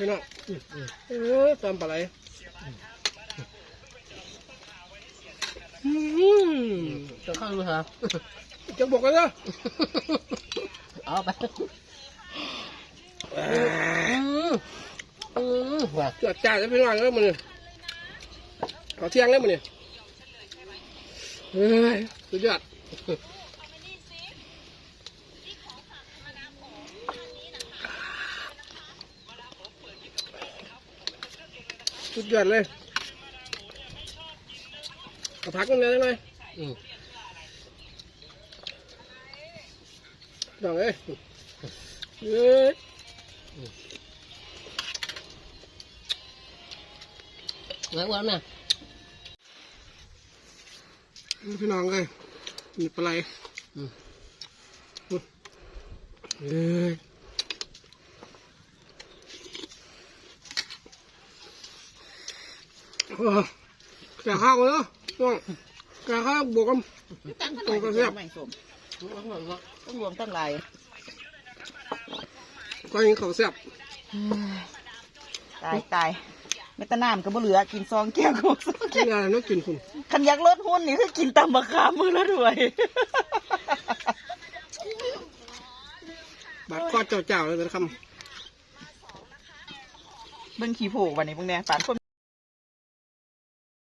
ພີ່ນ້ອງ ເອີ ຕຳປາໄຫຼ ອືມ ເຈົ້າເຂົ້າຢູ່ຫາ ຈັກບວກກັນເດີ ເອົາໄປ ອືມ ອືມ ວ່າ ຈວດຈ້າດເດີພີ່ນ້ອງເອີຍ ມື້ນີ້ ເຂົ້າທ່ຽງເດີມື້ນີ້ ເອີຍ ສຸດຍອດ. ສຸດຍອດເລີຍ ເອົາຜັກນຳແດ່ຈັກໜ້ອຍ ອືມ ນ້ອງເອີຍ ເອີຍ ອືມ ແລ້ວວ່ານະ ພີ່ນ້ອງເອີຍ ມີປາໄຫຼ ອືມ ເອີຍ ໂອ້ ແກ່ຂ້າວເດີ ແກ່ຂ້າວບວກກັນ ຕ້ອງແຊບ ຕ້ອງລວມຕັ້ງຫຼາຍ ກໍກິນເຂົ້າແຊບ ຕາຍ ຕາຍ ແມ້ແຕ່ນ້ຳກໍບໍ່ເຫຼືອ ກິນສອງແກ້ວ ກໍສອງແກ້ວ ກິນອາຫານແນວກິນພຸ້ນ ຄັນຢາກລົດຫຸ່ນນີ້ຄືກິນຕຳບັກຂາມມື້ລະຖ້ວຍ ບາດຄໍເຈົ້າໆ ເລີຍແຕ່ລະຄຳ ເບິ່ງຂີ້ໂພບາດນີ້ ເບິ່ງແດ່ ປານຄົນ